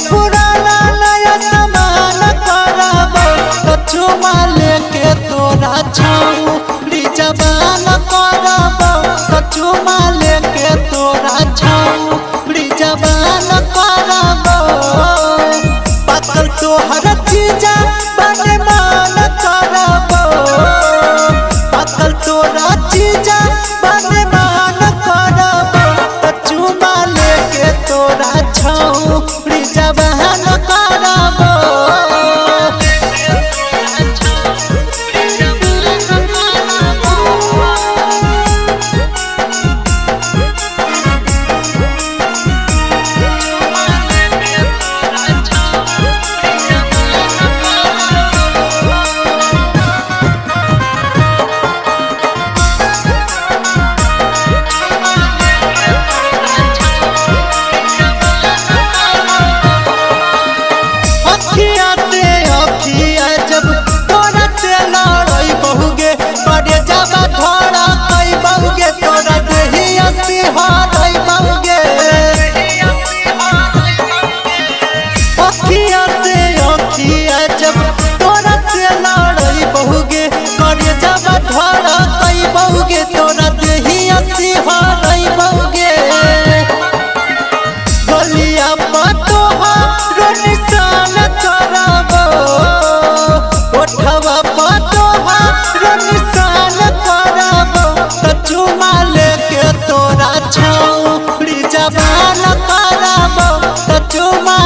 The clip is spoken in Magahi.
पुराना नया सामान करबो चुमा लेके तोरा छौरी जवान करबो चुमा लेके तोरा छौरी जवान करबो। पाकल तोहर चीजा बने मान करबो, पाकल तोरा चीजा बने मान करबो चुमा लेके तोरा छौरी जवान करबो। चुमा लेके तोरा छौरी जवान करबो, चुमा